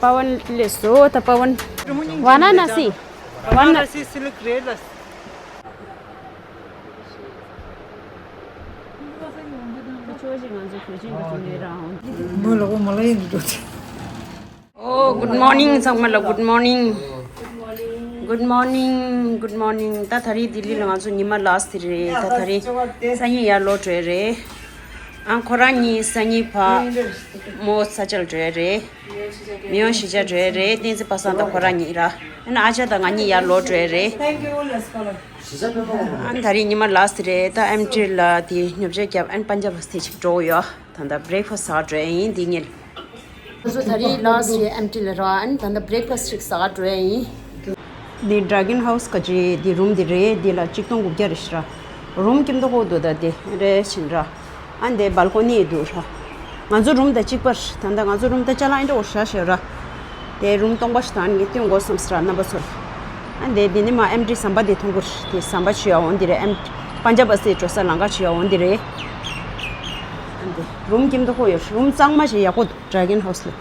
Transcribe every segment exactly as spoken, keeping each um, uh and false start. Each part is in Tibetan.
पवन ले सो त पवन वाराणसी। वाराणसी सिल्क रेल। Oh, good morning. ཚང་མ་ལ་good morning. Good morning, good morning. ད་ད་རེས་ལྡི་ལི་ལ་ང་ཚོ་ཉི་མ་last རེད། ད་ད་རེས་སང་ཉིན་ཡར་ལོག་འགྲོ་ཡ་རེད། ཨང་ཁོ་རང་གཉིས་སང་ཉིན་ཕ་མོ་ས་ཆར་འགྲོ་ཡ་རེད། མི་ཡོང་གཞིས་ཆགས་འགྲོ་ཡ་རེད། བསྟན་འཛིན་པ་སངས་དང་ཁོ་རང་གཉིས་ར། ཨ་ནི་ཨ་ཅག་དང་ང་གཉིས་ཡར་ལོག་འགྲོ་ཡ་རེད། ཨ་ནི་ད་རེས་ཉི་མ་last རེད། ད་ཨེམ་ཊི་ལ་དེ་ཉོ་ཆ་རྒྱབ། ཨ་ནི་པན་ཇབ་བ་སི་ཊི་ཅིག་འགྲོ་གི་ཡོད། ད་ལྟ་breakfast ཟ་འགྲོ་ཡ་ཡིན་འདི་ཉིན། ང་ཚོ་ད་རེས་last རེད་ཨེམ་ཊི་ལ་ར། ཨ་ནི་ད་ལྟ་breakfast ཅིག་ཟ་འགྲོ་ཡ་ཡིན། འདི་Dragon House ག་ཅི་འདི་room འདི་རེད། འདི་ལ་གཅིག་སྟོང་དགུ་བརྒྱ་རེད་ཤག་ར། room ཁྱིམ་ཐོག་ཁོག་འདུག་ད་འདི་རེད་ཕྱིན་ར། ཨ་འདི་balcony འདུག་ར། ང་ཚོ་room དང་གཅིག་པར་ད་ལྟ་ང་ཚོ་room ད་ཅ་ལག་ཨེ་འདྲ་བོ་ཞག་ཞོག་ར། དེ་room སྟོང་པ་ཞིག་ད་ངས་སྟོན་དགོས་བསམ་སི་ར་རྣམ་པ་ཚོར། ཨ་འདི་འདི་ནི་མ་ཨེམ་ཊི་ཟམ་པ་འདི་མཐོང་གི་རེད། དེ་ཟམ་པ་ཆེ་ཡ་འོང་འདི་རེད། ཨེམ་པན་ཇབ་བ་སི་འགྲོ་ས་ལམ་ཁ་ཆེ་ཡ་འོང་འདི་རེད། ཨ་འདི་room ཁྱིམ་ཐོག་ཁོག་ཡོད། room གཙང་མ་ཞིག་ཡག་པོ་འདུག Dragon House ལ།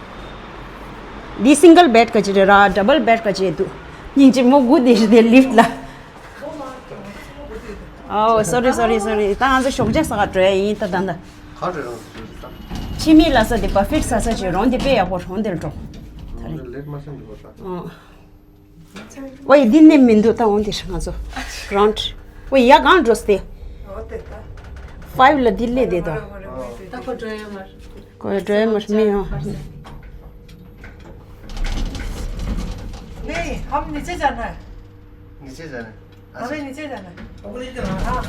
འདི་single bed ག་ཅི་རེད་ར། double bed ག་ཅི་འདུག་སྙིང་རྗེ་མོ་དགུ་དེ་ཞིག་དེ་lift ལ། Oh, sorry, sorry, sorry. ད་ང་ཚོ་ཞོགས་ཇ་ཟ་ག་འགྲོ་ཡ་ཡིན་ད་ད་ད། ག་འགྲོ་རང་ཟ་ཟ། ཕྱི་མིག་ལ་ས་དེ་buffet ཟ་ས་ཅིག་རོང་དེ་དཔེ་ཡག་པོ་རོང་དེར་འགྲོ། ད་རེད། ལེད་མ་སེམས་འདུག་པ་ད། ཨོ། ཝེ་འདི་ནས་མི་འདུག་ད་འོང་དེ་ང་ཚོ་ground། ཝེ་ཡ་གང་འགྲོ་སྟེ། ཨོ་དེ་ད། five ལ་འདི་ལས་དེ་ད། ད་ཁོ་འགྲོ་ཡ་མ་རེད། ཁོ་འགྲོ་ཡ་མ་རེད་མི་ཡོང་། नहीं, हम नीचे जाना है। नीचे जाना है। अच्छा। हमें नीचे जाना है। हाँ।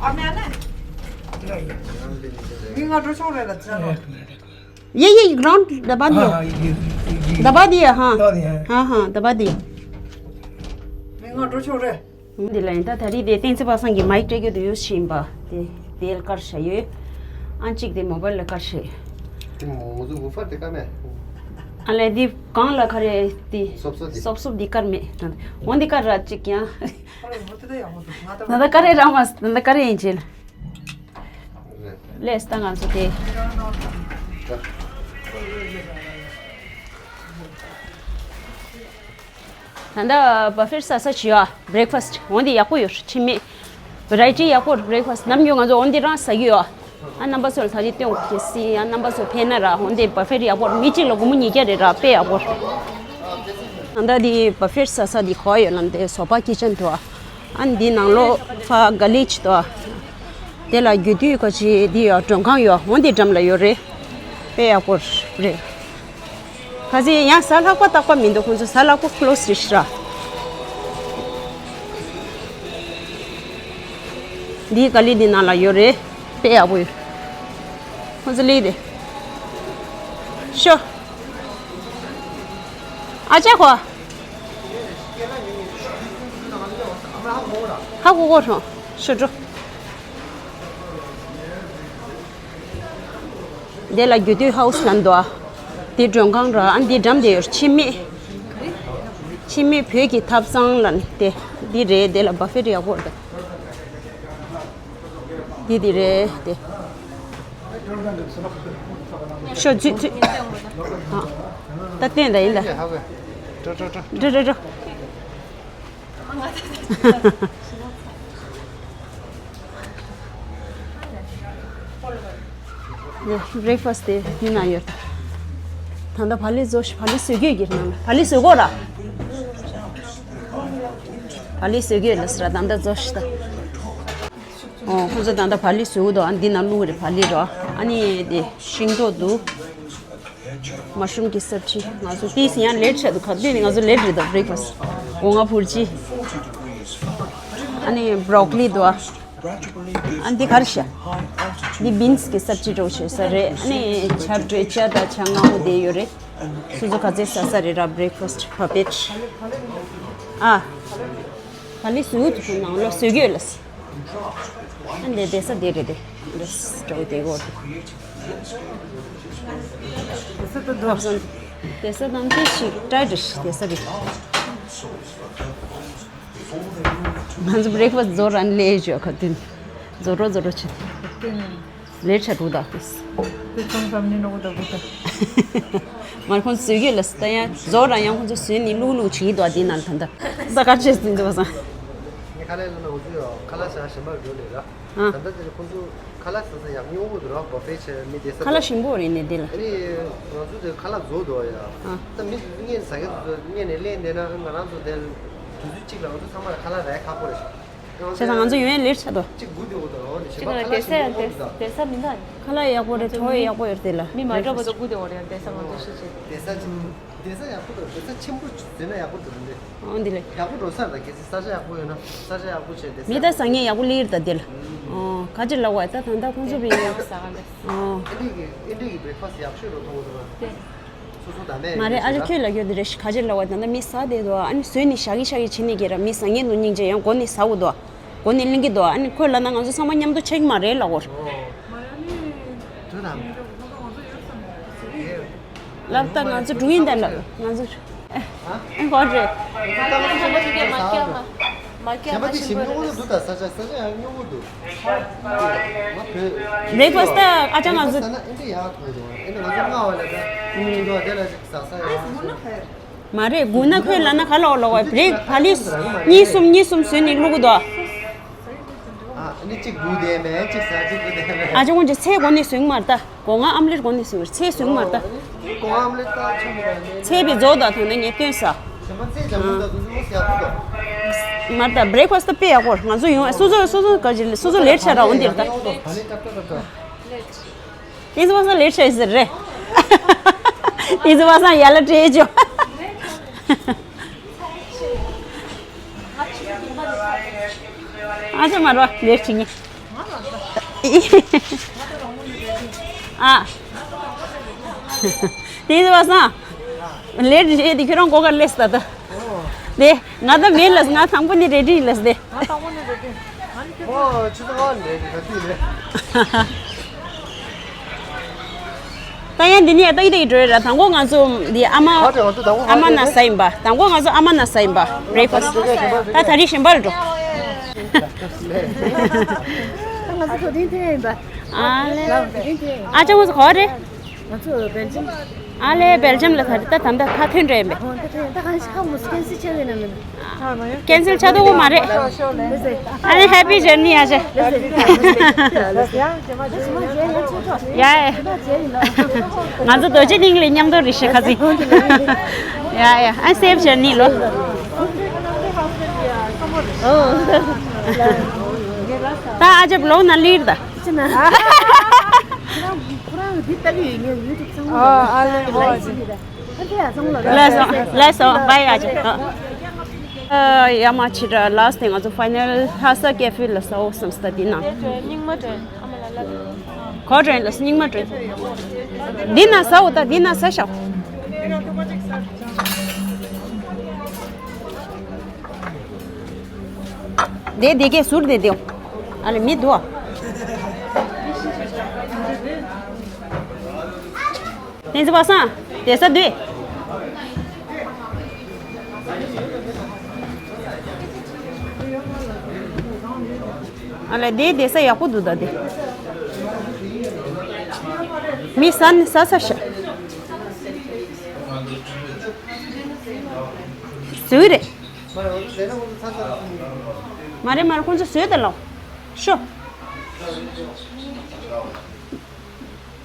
आपने आना है? हम भी नीचे जाएंगे। ये, ये ground दबा दिया। हाँ, हाँ, ये, ये, ये, ये। दबा दिया, हाँ। दबा दिया है। हाँ, हाँ, दबा दिया। འདི་ལ་ཡིན་ད་ད་རེས་དེ་བསྟན་འཛིན་པ་སངས་ཀྱི་མའིག་སྤྲད་རྒྱུ་དེ་ཡོད་བཞིན་པ་དེ་དེ་དཀར་ཤ་ཡོད། ཨ་གཅིག་དེ་མོ་བལ་ལ་དཀར་ཤ་ཡོད། དེ་མོ་ཟུ་བུ་ཧྥར་དེ་ཀ་མེད། ཨ་ལས་དེ་གང་ལ་ཁ་རེ་དེ་སོབ་སོབ་དེ། སོབ་སོབ་དེ་དཀར་མེད། འོན་དེ་དཀར་ར་གཅིག་ཀྱང་། ད་ད་དཀར་རེ་རང་མ་ད་ད་དཀར་རེ་ཡིན་ཅེ་ལ། རེད། ལས་ད་ང་ཚོ་དེ། ད་ད་buffet ཟ་ས་བྱོས་ཨ། breakfast འོན་ཏེ་ཡག་པོ་ཡོད། ཕྱི་མིག་variety ཡག་པོ་breakfast ནམ་རྒྱུན་ང་ཚོ་འོན་ཏེ་རང་ཟ་གི་ཡོད་ཨ། ཨ་རྣམ་པ་ཚོ་ལ་ད་ཅི་སྟོན་གི་སི། ཨ་རྣམ་པ་ཚོ་ཕེབས་ན་ར་འོན་ཏེ་buffet ཡག་པོ་མི་གཅིག་ལ་སྒོར་མོ་ཉིས་བརྒྱ་རེད་ར། དཔེ་ཡག་པོ། ད་ད་འདི་buffet ཟ་ས་འདི་གོ་ཡོད་ལ་འདི་sofa kitchen འདུག་ཨ། ཨ་འདི་ནང་ལོགས་ཕ་ག་ལི་ཅི་འདུག་ཨ། དེ་ལ་རྒྱུ་དུས་ཁ་ཅིག་འདི་ཡོད་མགྲོན་ཁང་ཡོད། འོན་ཏེ་འགྲམ་ལ་ཡོད་རེད། དཔེ་ཡག་པོ་རེད། ཁ་ཅིག་ཡང་གཟའ་ལྷག་པ་རྟག་པ་མི་འདུག་ཁོང་ཚོ་གཟའ་ལྷག་པ་close རེད་ཤག་འདིའི་ག་ལི་འདི་ནང་ལ་ཡོད་རེད། དཔེ་ཡག་པོ་ཡོད། ཁོང་ཚོ་ལི་དེ། ཤོ། ཨ་ཅག་ཁོ། ཧ་གོ་གོ་ཧྲོ། ཤོ་འགྲོ། དེ་ལ་རྒྱུ་དུས་house ལ་འདུག་ཨ། དེ་མགྲོན་ཁང་ར། ཨ་འདི་འགྲམ་དེ་ཡོད། ཕྱི་མིག་ཕྱི་མིག་བོད་ཀྱི་ཐབ་ཚང་ལ་དེ་འདི་རེད། དེ་ལ་buffet ཡག་པོ་རེད། འདི་འདི་རེད་དེ། ཤོ་ཚུད་ཚུད། ཨ། ད་བསྟན་ད་ཡིན་ད། འགྲོ་འགྲོ་འགྲོ། breakfast དེ་ཡིན་ན་ཡོད། ད་ལྟ་བ་ལི་བཟོ་ཤི། བ་ལི་བཟོ་རྒྱུ་ཡོད་ཀྱི་ནང་ལ་བ་ལི་བཟོ་གོ་ར། བ་ལི་བཟོ་རྒྱུ་ཡོད་ལ་ཟེར་ར། ད་ལྟ་བཟོ་ཤི་ད། ཨོ་ཁོ་ཚོ་ད་ལྟ་བ་ལི་བཟོ་གི་འདུག་ཨ་འདི་ནང་བླུགས་རེད། བ་ལི་ར། ཨ་ནི་དེ་ཤིང་ཏོག་འདུག mushroom གི་སབ་ཅི། ང་ཚོ་ཏིས་ཡང་late ཆགས་འདུག་ག་དུས་ནི་ང་ཚོ་late རེད་ད། breakfast སྒོ་ང་འཕུར་ཅི། ཨ་ནི་broccoli འདུག་ཨ་འདི་ག་རེ་ཤ། འདི་beans གི་སབ་ཅི་འདྲ་བོ་བྱས་ས་རེད། ཨ་ནི་ཆབ་བྲེ་ཅ་དང་ཆ་ང་མོ་དེ་ཡོད་རེད། སོ་སོ་ག་ཚོད་ཟ་ས་རེད་ར། breakfast བ་པེད། ཨ། བ་ལི་བཟོ་གི་འདུག་ནང་ལོགས་བཟོ་གི་ཡོད་ལ། ཨ་འདི་བསྡད་ས་དེ་རེད་དེ། འདི་འདྲ་བོ་དེ་གོ་འདུག་བསྡད་ས་དང་དེ་ཞིག་ཏྲ་འདྲ་ཞིག་བསྡད་ས་རེད། ང་ཚོ་breakfast ཟོ་ར་ནི་ལས་བྱོས་ཁ་དུས་ཟོ་རོ་ཟོ་རོ་བྱེད། ལེར་ཆ་འགྲོ་ད་ཁུས། དེ་ཚང་ཙམ་ནི་ནོ་གོ་ད་གོ་ད། མར་ཁོང་བཟོས་ཡོད་ལ་ད་ཡང་བཟོ་ར་ཡང་ཁོང་ཚོ་བཟོས་ནི་ལུག་ལུག་བྱེད་ཀྱི་འདུག་དེ་ནང་ད་ད་ད་ག་ཆེ་ཟིན་འདུག་བསམ། ངས་ཁ་ལག་ལ་ནོ་བཟོས་ཡོད། ཁ་ལག་ཟ་ཞིམ་པ་འགྲོ་ལེ་ར། ཨ། ད་ལྟ་དེ་ཁོང་ཚོ་ཁ་ལག་ཟ་ས་ཡག་ཉོ་གི་འདུག་ར། བ་ཕེ་ཆེ་མི་དེ་ས་ཁ་ལག་ཞིམ་པོ་རེད་ནི་དེ་ལ། ཨ་ནི་ང་ཚོ་དེ་ཁ་ལག་བཟོ་འདུག་ཡ། ཨ། ད་མི་ངས་ཟ་གི་འདུག་ངས་ནས་ལས་འདས་ན་ང་རང་ཚོ་དེ་དུས་ཚོད་གཅིག་ལ་ང་ཚོ་ཚང་མ་ལ་ཁ་ལག་རག་ཁག་པོ་རེད། བྱས་ཙང་ང་ཚོ་ཡོང་ཡ་ལེར་ཆགས་འདུག་གཅིག་སྒུག་དེ་འོ་དང་འོ་དེ་གཅིག་ཞིམ་པ་ཁ་ལག་ཞིམ་པོ་འོ་དང་། དེ་ས་མི་འདུག་ཁ་ལག་ཡག་པོ་རེད། གྲོ་ཡག་པོ་ཡོད་དེ་ལ། མི་མ་འདྲ་བ་དང་སྒུག་དེ་འོ་རེད། དེ་ས་ང་ཚོ་ཤི་ཆེ། དེ་ས་ཅིག་དེ་ས་ཡག་པོ་འདུག་དེ་ས་ཆེན་པོ་བཟོས་ན་ཡག་པོ་འདུག་འདི། འོ་འདི་ལས། ཡག་པོ་འགྲོ་ས་རེད། གལ་སྲིད་ས་ཆ་ཡག་པོ་ཡོད་ན་ས་ཆ་ཡག་པོ་བྱས་དེ་ས་མི་ད་ཟ་མཁན་ཡག་པོ་ལེར་ད་དེ་ལ། ཨོ་ག་ཅི་ལ་བ་ད་ད་ད་ཁོང་ཚོ་བི་ཡོད། ཨོ། ཨེ་འདྲི་གི་ཨེ་འདྲི་གི་བྷི་རེག་ཕ་སི་ཡག་ཤོས་རོ་མཐོང་གི་འདུག་ན། དེ། སོ་སོ་ད་མེད་མ་རེད། ཨ་ཅག་ཁྱོད་ལ་ཡོད་དེ་རེད། ཁ་ཆེ་ལ་བ་ད་ནི་མི་ཟ་དེ་དོ། ཨ་ནི་བཟོས་ནི་ཞག་གི་ཞག་གི་བྱེད་ནི་གི་ར། མི་ཟ་ངེས་འདུག་སྙིང་རྗེ། ཡང་མགོ་ནི་ཟ་འུ་དོ། མགོ་ནི་གླེང་གི་དོ། ཨ་ནི་ཁོས་ལ་ན་ང་ཚོ་ཚང་མ་མཉམ་དུ་ཆགས་ཀྱི་མ་རེད་ལ་འོར། དུ་དམ། ལབ་ད་ང་ཚོ་འགྲོ་ཡིན་ད་ལབ་ང་ཚོ། ཨེ་གོ་རེད། མ་སྐྱ་མ་ཆེན་པོ་རེད། ས་ཆ་ས་ཆ་ཡང་སྙོམས་པོ་འདུག་བྷི་རེག་ཕ་སི་ད་ཨ་ཅག་ང་ཚོ། ས་ན་ཨེ་འདྲ་ཡག་ཐོག་འདུག་ཨེ་འདྲ་ང་ཚོ་སྔ་བ་ལ་ད་ཨེ་འདྲ་དེ་ལ་ཅིག་ཟ་ས་ཡོད། མ་རེད། སྒུག་ན་ཁོས་ལ་ན་ག་ལོག་ལོག་བ་བྷི་རེག་ཕ་ལིས་གཉིས་གསུམ་གཉིས་གསུམ་བཟོས་ནས་བླུག་གི་འདུག་ཨ་ནི་གཅིག་སྒུག་བསྡད་མེད་གཅིག་ཟ་གཅིག་སྒུག་བསྡད་མེད། ཨ་ཅག་ཁོང་ཚོ་ཚལ་གོ་ནས་བཟོས་མ་རེད་ད། སྒོ་ང་ཨམ་ལེར་གོ་ནས་བཟོས་མ་རེད། ཚལ་བཟོས་མ་རེད་ད། སྒོ་ང་ཨམ་ལེར་ད་ཆོ་མི་རེད། ཚལ་བི་རྫོགས་ད་ཐོན་ན་ངས་སྟོན་ས། ཞིམ་པ་ཚལ་ལྗང་གུ་ད་དུང་ཡག་པོ་འདུག་མ་རེད་ད། བྷི་རེག་ཕ་སི་ད་དཔེ་ཡག་པོ་རེད། ང་ཚོ་ཡོང་སོ་སོ་སོ་སོ་ག་ཅི་སོ་སོ་ལེར་ཆ་ར་འོན་དེ་རེད་ད། དེ་ཚོ་བ་སང་ལེར་ཆ་ཟེར་རེད། དེ་ཚོ་བ་སང་ཡ་ལ་སྤྲད་ཅོ། ཨ་ཅག་མ་རོ་ལེར་ཆི་ངེ། ཨ། དེ་ཚོ་བ་སང་ལེར་ཆི་དེ་ཁྱོད་རང་གོ་ག་ལེས་ད་ད། དེ་ང་ད་མེད་ལ་ང་དང་པོ་ནི་རེ་ཌི་ལ་སྟེ། ང་དང་པོ་ནི་རེ་ཌི། ང་ནི་ཁྱོད་ཨོ་ཆུ་ཚོད་ཨང་རེ་ཌི་ག་དུས་རེད། ད་ཡང་འདི་ནས་ལྟ་གི་ལྟ་གི་འགྲོ་ཡོད་ར། དང་པོ་ང་ཚོ་འདི་ཨ་མ་ག་ཚོད་ང་ཚོ་དང་པོ་ཨ་མ་ག་ཚོད་ན་ས་ཡིན་པ། དང་པོ་ང་ཚོ་ཨ་མ་ན་ས་ཡིན་པ། བྷི་རེག་ཕ་སི་ད་ད་རིང་གཞན་པ་ལ་འགྲོ། ང་ཚོ་གོ་དིན་ཐེ་ཡིན་པ། ཨ་ལེ། ལ་གོ་དིན་ཐེ་ཡིན་པ། ཨ་ཅག་ང་ཚོ་ག་བ་རེད། ང་ཚོ་བེལ་ཇམ། ཨ་ལེ་བེལ་ཇམ་ལ་ད་ད་ད་ད་ཐོན་འདྲ་ཡིན་པས། ཧོ་ད་ཐོན་ད་གང་ཞིག་ཧ་མོ་སི་ཀེན་སི་ཆེ་བས་ན་མིན། ཀན་སེལ་ཆགས་འདུག་མ་རེད། ཨ་ནི་ཧེ་པི་ཇར་ནི་ཡ་ཆེ། ཡ་ཡ། ང་ཚོ་རྡོ་རྗེ་གླིང་ལ་མཉམ་དུ་རེད་ཤག་ཁ་ཚིག་ཡ་ཡ། ཨ་སེབ་ཇར་ནི་ལོ། ད་ཨ་ཅག་བི་ལོག་ནང་ལིར་ད། ཁོ་རང་འདི་ལྟ་གི་ཡོད། ངས་ཡུ་ཊུབ་ཚང་མ་ཨ་ལེ་ཧོ། ལགས་སོ། ལགས་སོ། བྷའི་ཨ་ཅག་ཨ། ཡ་མ་ཕྱི་དྲོ་ལ་སྟེ་ང་ཚོ་ཕའི་ནལ་ལྷ་ས་ཀེ་ཧྥེ་ལ་ཟ་འོ་བསམ་སྟེ་འདི་ན། སྙིང་མ་དྲོན་ཨ་མ་ལ་ལ། གོ་དྲོན་ལ་སྙིང་མ་དྲོན། འདི་ན་ཟ་འོ་ད་འདི་ན་ཟ་ཤོག་དེ་དེ་གས་ཟུར་དེ་དེའོ། ཨ་ལེ་མི་འདུག་ཨ། དེ་ཚོ་བ་སང་དེ་ས་དུས། ཨ་ལེ་དེ་དེ་ས་ཡག་པོ་འདུག་ད་དེ། མི་ས་ནི་ས་ས་ཤ། ཟོས་རེད། མ་རེད་མ་རེད། ཁོང་ཚོ་ཟོས་ད་ལོ། ཤོ།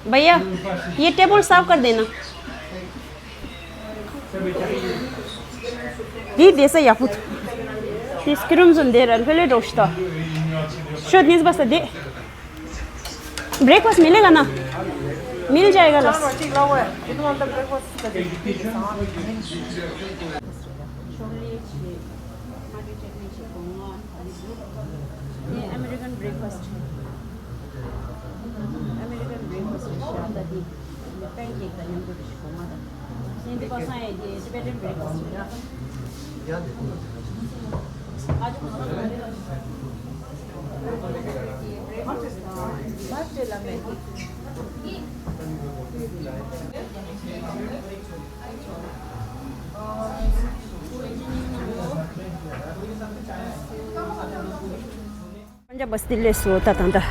भैया, ये टेबल साफ कर देना। དེ་དེ་ས་ཡག་པོ་འདུག་དེ་སྐྱིད་རུམ་ཚོ་འདི་ར་ལྷོད་ལྷོད་འགྲོ་ཤི་ད། ཤོ་དེ་ཚོ་བ་ས་དེ། ब्रेकफास्ट मिलेगा ना? मिल जाएगा ना? छोले छे, टमाटर चटनी छे, पोंगन, हरी दूध, ये अमेरिकन ब्रेकफास्ट है। अमेरिकन ब्रेकफास्ट है, शादा दी, ये पैनकेक का न्यम तो डिश पोंगन था। ये तो बस आए, ये टिबेटन ब्रेकफास्ट है। आज पंजाब बस्ती ले सो ता ता ता।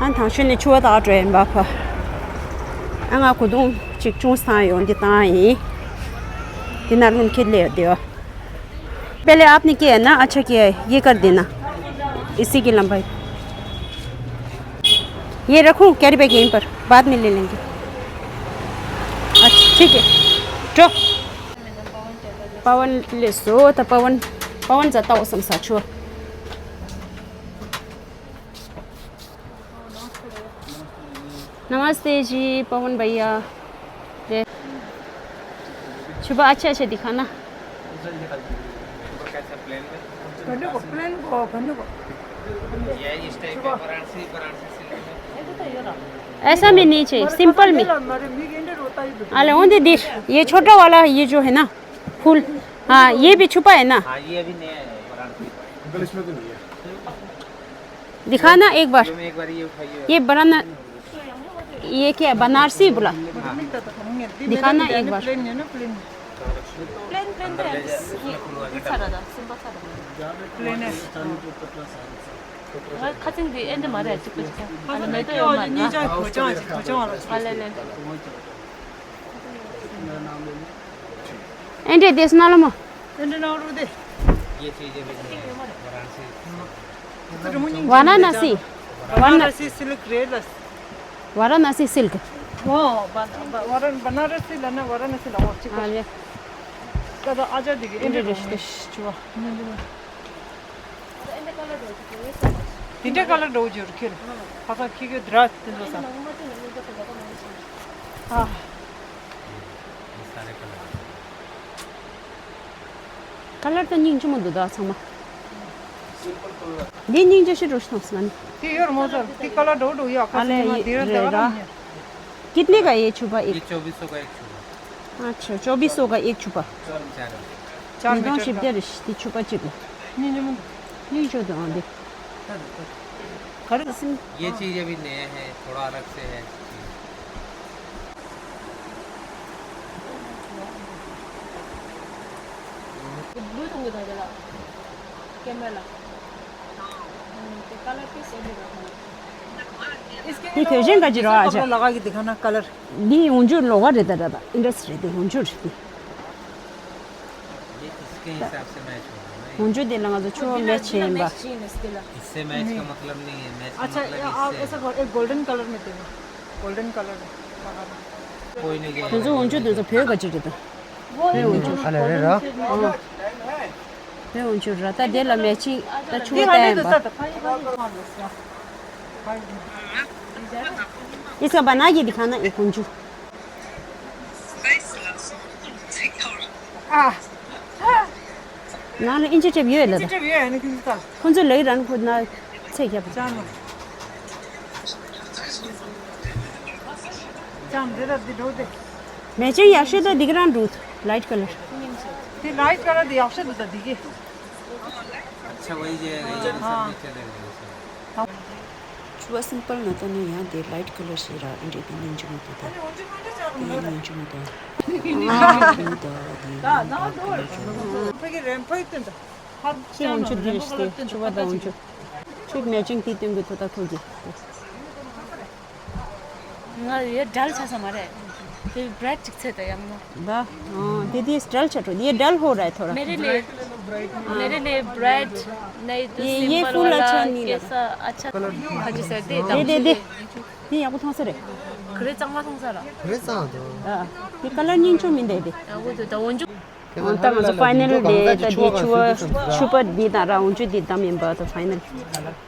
ཨ་ཐང་ཤོད་ནས་ཆུ་བ་དག་འགྲོ་ཡིན་པ་ཕ། ཨ་ང་གོ་དུང་ཅིག་ཅུང་སང་ཡོང་འདི་བཏང་ཡིན། འདི་ན་རུང་ཁྱེད་ལས་ཡོད་དེ། पहले आपने किया है ना, अच्छा किया है, ये कर देना। इसी की लंबाई। ये रखूं कैरी बैग यहीं पर, बाद में ले लेंगे। अच्छा ठीक है। ड्रॉ। पवन ले सो त पवन। पवन जाता हो समसा छुआ। नमस्ते जी पवन भैया। दे। छुपा अच्छा अच्छा दिखाना। ऐसा में नहीं चाहिए, सिंपल में। अरे ओनली दिस, ये छोटा वाला, ये जो है ना फूल। हाँ, ये भी छुपा है ना। हाँ, ये अभी नया है, वाराणसी का। दिखाना एक बार। तुम एक बार ये उठाइए। ये बनाना, ये क्या है? बनारसी बोला। दिखाना एक बार। प्लेन प्लेन त यस यस छ र द सिम्पल छ र द प्लेन है। खचिङ दि एन्ड मारे चिक चिक। अनि मैं तो यो मार नि जा खोजा खोजा वाला। ले ले। एन्ड देश नालो म। एन्ड नालो दे। ये चीजें भी नहीं है, Varanasi. Varanasi. Varanasi silk red. Varanasi silk. वो बनारसी लाना, वाराणसी लाओ चिक। अरे। कदा आजा दिगे एन्ड। དེ་འདྲ་ཀ་ལར་འདྲ་བོ་ཅིག་རེད། དེ་འདྲ་ཀ་ལར་འདྲ་བོ་ཅིག་རེད་ཁྱེད། ཁ་སང་ཁྱི་གི་དྲ་དེ་ཚོ་ས། ཨ། ཀ་ལར་ད་སྙིང་རྗེ་མོ་འདུག་ད་ཚང་མ། འདི་སྙིང་རྗེ་ཞིག་འགྲོ་ཤི་ཐང་སི་མ་ནི། དེ་ཡོད་རེད་མོ་ཚར་དེ་ཀ་ལར་འདྲ་བོ་འདྲ་བོ་ཡོད། ཁ་སང་ཉི་མ་དེ་ར་དེ་ར་ར། कितने का ये छुपा एक? ये चौबीस सौ का एक छुपा। अच्छा, चौबीस सौ का एक छुपा। चार मीटर का। ཉིས་སྟོང་བཞི་བརྒྱ་རེད་ཤི་དེ་ཆུ་པ་གཅིག་ལ། སྙིང་རྗེ་མོ་འདུག་སྙིང་རྗེ་འདུག་ཨང་འདི། ག་རེ་ཟིན། ये चीज अभी नया है, थोड़ा अलग से है। ब्लू तो मुझे लगा कैमरा। དེ་དོད་ཅན་ག་ཅི་རོ་ཨ་ཅག་ལ་ག་གི་དེ་ཁ་ན་ཀ་ལར། འདི་འོང་ཆུ་ལོག་ག་རེད་ད་ར་ད་ཨིན་ཌ་སི་རེད་དེ་འོང་ཆུ་རེད་དེ། ये इसके हिसाब से मैच होगा ना। འོང་ཆུ་དེ་ལ་ང་ཚོ་ཆུ་བ་མེ་ཆེ་ཡིན་པ། इससे मैच का मतलब नहीं है, मैच का अच्छा, मतलब ये आप इससे। ऐसा करो, एक गोल्डन कलर में देना। गोल्डन कलर लगा दो। कोई नहीं, ये དེ་ཚོ་འོང་ཆུ་དེ་ཚོ་བོད་ག་ཅི་རེད་ད། བོད་འོང་ཆུ། ཨ་ལེ་རེད་ར། ཨ། བོད་འོང་ཆུ་ར་ད་དེ་ལ་མེ་ཆིང་ད་ཆུ་བ་བལྟ་ཡིན་པ། ཨི་ས་བ་ན་གི་དི་ཁ་ན་ཨེ་འོང་ཆུ། ཨ། ནང་ལ་ཨིན་ཅི་ཅེབ་ཡོད་ལ་ད། ཁོང་ཚོ་ལེགས་རང་ཁོ་ན་ཚེ་རྒྱབ། ཅང་། ཅང་འདི་ལ་འདི་འགྲོ་དེ། མེ་ཅིང་ཡག་ཤོས་ད་འདི་ག་རང་འགྲོ། ལའིཊ་ཀ་ལར། དེ་ལའིཊ་ཀ་ལར་དེ་ཡག་ཤོས་འདུག་ད་འདི་གི། अच्छा, वही जाएगा, ये सब नीचे रहेगा। ཆུ་བ་སིམ་པལ་ན་ད་ནི་ཡང་དེ་ལའིཊ་ཀ་ལར་ཞིག་ར་ཨིན་དྲེ་དེ་སྙིང་རྗེ་མོ་དེ་ད། དེ་སྙིང་རྗེ་མོ་ད། ཨ་ཧུ་ད་དེ་ཧུ་ད་ཀ་ལར་ཅོ། ཕ་གི་རེམ་ཕ་གི་སྟོན་ད། ཧར་ཅི་འོང་ཆུ་དེ་རེད་དེ་ཆུ་བ་ད་འོང་ཆུ། ཆུ་མེ་ཅིང་དེ་སྟོན་གི་ཐོ་ད་ཁོ་གི། ང་ཡ་ཌལ་ཆ་ས་མ་རེད། དེ་བི་རའིཊ་ཅིག་ཚེ་ད་ཡང་ན། ད། ཨ། དེ་དེ་ཌལ་ཆ་འགྲོ། དེ་ཌལ་ཧོ་ར་ཐོ་ར། मेरे लिए मेरे लिए ब्राइट नहीं तो ये ये सिंपल फूल वाला अच्छा नहीं लगा। कैसा अच्छा। ཁ་ཅི་ཟེར་དེ་དེ་དང་དེ་དེ། དེ་ཡག་པོ་མཐོང་ས་རེད། ག་རེ་གཙང་མ་མཐོང་ས་ར། ག་རེ་གཙང་དོ། ཨ། དེ་ཀ་ལར་སྙིང་རྗེ་མི་འདུག་དེ། ཡག་པོ་འདུག་ད་འོན་ཅུ། ད་ང་ཚོ་ཕའི་ནལ་དེ་ད་དེ་ཆུ་བ་ཆུ་པ་འདི་དང་ར་འོན་ཅུ་འདི་བདམས་ཡིན་པ་ད་ཕའི་ནལ།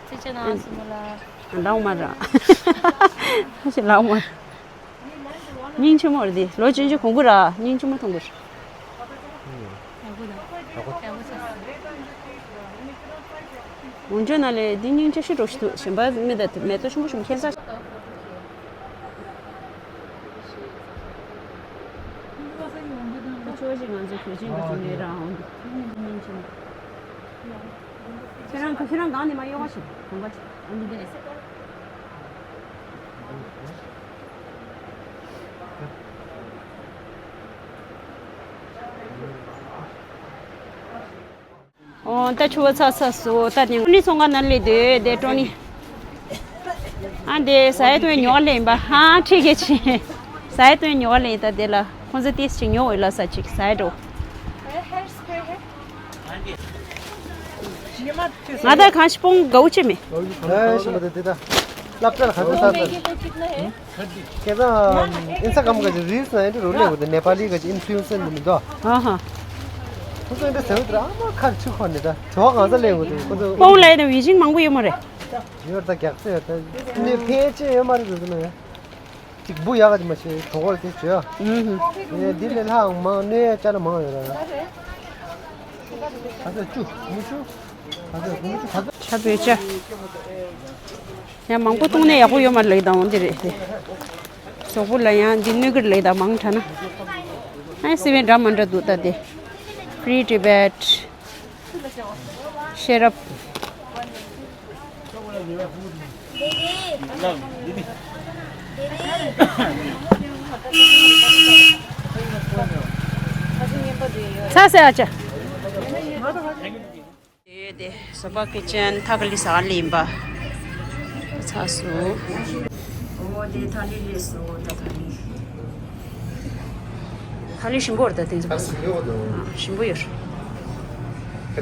ཅི་ཅི་ན་སི་མོ་ལ། ལའོ་མ་ར། ལའོ་མ། སྙིང་རྗེ་མོ་རེད་དེ། ལོ་ཆུང་ཆུང་གོང་གུ་ར་སྙིང་རྗེ་མོ་མཐོང་གི་རེད། འོན་ཀྱང་ན་ལས་འདི་སྙིང་རྗེ་ཞིག་འགྲོ་ཞིག་འདུག་གཞན་པ་མི་དང་མེ་ཏོག་ཆུང་ཆུང་ཁྱེར་ས་ཞིག་ཆོས་ཞིག་ང་ཚོ་གོས་ཆེན་གྱི་ཚོང་ལས་རང་འོང་འདུག་སྙིང་རྗེ་མོ། ཁྱེད་རང་ཁྱེད་རང་སྒང་ནས་མ་གཡོ་བ་ཞིག་གོམ་པ་ཅིག་ཨ་འདི་འདི་རེད། ཨོ་ད་ཆུ་བ་ཚ་ཚ་སོ་ད་ནི་ཀྲོ་ནི་ཚོང་ཁང་ནང་སླེབས་དུས་དེ་ཀྲོ་ནི། ཨ་འདི་ཟ་ཡ་བཏུང་ཡ་ཉོ་ལེན་པ་ཧ་ཁྲིག་གེ་ཆེ། ཟ་ཡ་བཏུང་ཡ་ཉོ་ལེན་ད་དེ་ལ་ཁོང་ཚོ་ཏིས་ཅིག་ཉོ་འོས་ལ་ས་ཅིག་ཟ་ཡ་འགྲོ། ང་ད་གང་ཞིག་སྤོང་དགའ་བོ་ཅི་མེད། ཨེ་ཤི་མ་ད་དེ་ད་སླབ་གྲྭ་ལ་ག་ཚོད་ཟ་ཟ། ཁྱེད་ཚང་ཨིན་སྟ་གྷ་རམ་གི་རིལ་སི་ན་ཡང་དེ་རུ་ལེན་དགོས་དེ་ནེ་པ་ལི་ག་ཅིག་ཨིན་ཕུ་ལུ་ཨེན་སར་འདི་མི་འདུག་ཨ་ཧ། ཁོ་ཚོ་ཨིན་སྟ་ཟེར་བ་དེ་ར་ཨ་མ་ཁར་ཆུ་ཁོ་ནི་ད་ཇོ་གང་ས་ལེན་དགོས་དེ་ཁོ་ཚོ་སྤོང་ལ་ཡ་དང་ཝི་ཇིང་མང་པོ་ཡོད་མ་རེད། ཡོད་ད་རྒྱག་ཚེ་ཡོད་ད་ནི་ཕལ་ཆེར་ཡོད་མ་རེད་འདུག་ན་ཡ། ཅིག་འབུ་ཡག་ག་ཅིག་མ་ཤེས་གྲོགས་པོ་དེ་བྱོས་ཨ། ཨུ་ཧུ། ཡ་འདི་ལས་ལྷག་མང་གནོད་ཡ་ཅ་ལ་མང་ཡོད་ར། ད་ཚོད་བཅུ་ཉི་ཤུ། ད་ཚོད་དགུ་བཅུ་ད་ཚོད། ཆ་བོད་ཅ། ཡང་མང་པོ་བཏུང་ནས་ཡག་པོ་ཡོད་མ་རེད་ལེགས་དང་འོང་འདི་རེད་དེ། གཟུགས་པོ་ལ་ཡང་འདི་གནོད་ཀྱི་རེད་ལེགས་དང་མང་དྲགས་ན། ཨ་སི་བན་འདྲ་མ་འདྲ་འདུག་ད་དེ། Free Tibet ཤེས་རབ། ཚ་ཟེར་ཨ་ཅག་དེ་དེ་སོ་པ་ཀི་ཅན་ཐག་ལི་ས་ལི་ཡིན་པ། ཚ་སུ། འོ་དེ་ཐ་ལི་ལི་སོ་ད་ཐ་ལི། ཐ་ལི་ཞིམ་པོ་རེད་ད་དེ་ཚོ་པ་སང་། ཞིམ་པོ་ཡོད་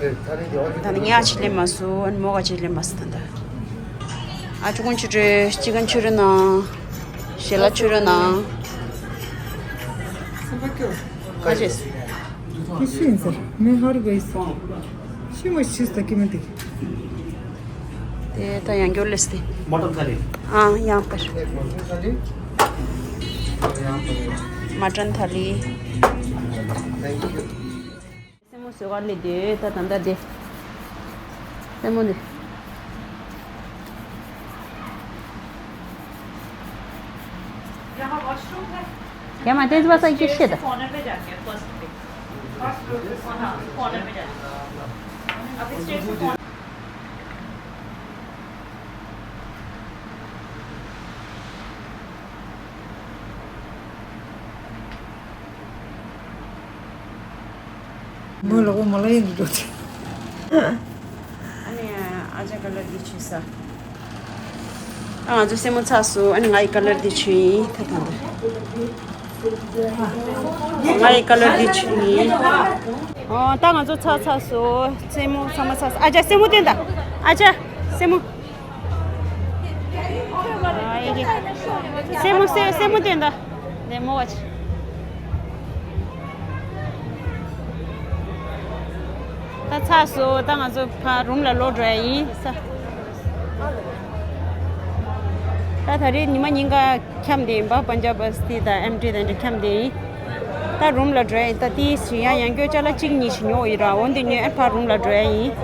རེད། ད་ནི་ངས་ཨ་ཅི་ལེན་མ་སོ་ཨན་མོ་ག་ཅི་ལེན་མ་སོ་ད་ད། ཨ་ཅུ་ཀུན་ཆུ་རེ་ཅི་ཀན་ཆུ་རེ་ན། ཞེ་ལ་ཆུ་རེ་ན། ཨ་ཅེས། ཤིན་ཟེར་མེ་ཧར་གོ་ཨིས། ཤི་མ་ཤིས་ད་ཀི་མི་འདུག་དེ་ད་ཡང་སྐྱོར་ལེས་ཏེ། མ་ཊན་ཐ་ལི། ཨ་ཡང་པར། མ་ཊན་ཐ་ལི། སེན་མོ་བཟོ་གར་སླེབས་དུས་ད་ད་ལྟ་དེ། སེན་མོ་འདི། क्या वॉशरूम है? क्या माता जी बस आइए से कॉर्नर पे जाके फर्स्ट पे। हाँ, कॉर्नर पे जाके। अब स्टेज से कॉर्नर མོས་ལོག་མ་ལ་ཡིན་འགྲོ་ཆེ། ཨ་ནི་ཨ་ཅག་ཀ་ལར་འདི་ཆུ་ས། ཨ་ང་ཚོ་སེན་མོ་ཚར་སོང་། ཨ་ནི་ང་ཡི་ཀ་ལར་འདི་ཆུ་ཡིན་ད་ད་ད། ང་ཡི་ཀ་ལར་འདི་ཆུ་ཡིན། ཨོ་ད་ང་ཚོ་ཚར་ཚར་སོང་། སེན་མོ་ཚང་མ་ཚར་སོང་། ཨ་ཅག་སེན་མོ་སྟོན་ད། ཨ་ཅག་སེན་མོ། སེན་མོ་སེ་སེན་མོ་དེ་འདྲ་ལེ་མོ་བ་ཆེ། ད་ཚར་སོང་། ད་ང་ཚོ་ཕར་རུམ་ལ་ལོག་འགྲོ་ཡ་ཡིན་ས། ད་ད་རེས་ཉི་མ་ཉིན་ག་འཁྱམས་བསྡད་ཡིན་པ། པན་ཇབ་བ་སི་ཏི་དང་ཨེམ་ཊི་དེ་འདྲ་འཁྱམས་བསྡད་ཡིན། ད་རུམ་ལ་འགྲོ་ཡ་ཡིན། ད་ཏིས་ཡང་ཡང་སྐྱོ་ཅ་ལག་གཅིག་གཉིས་ཤིག་ཉོ་ཡིན་ར། འོན་ཏེ་ཉོས་ཨ་ཕར་རུམ་ལ་འགྲོ་ཡ་ཡིན།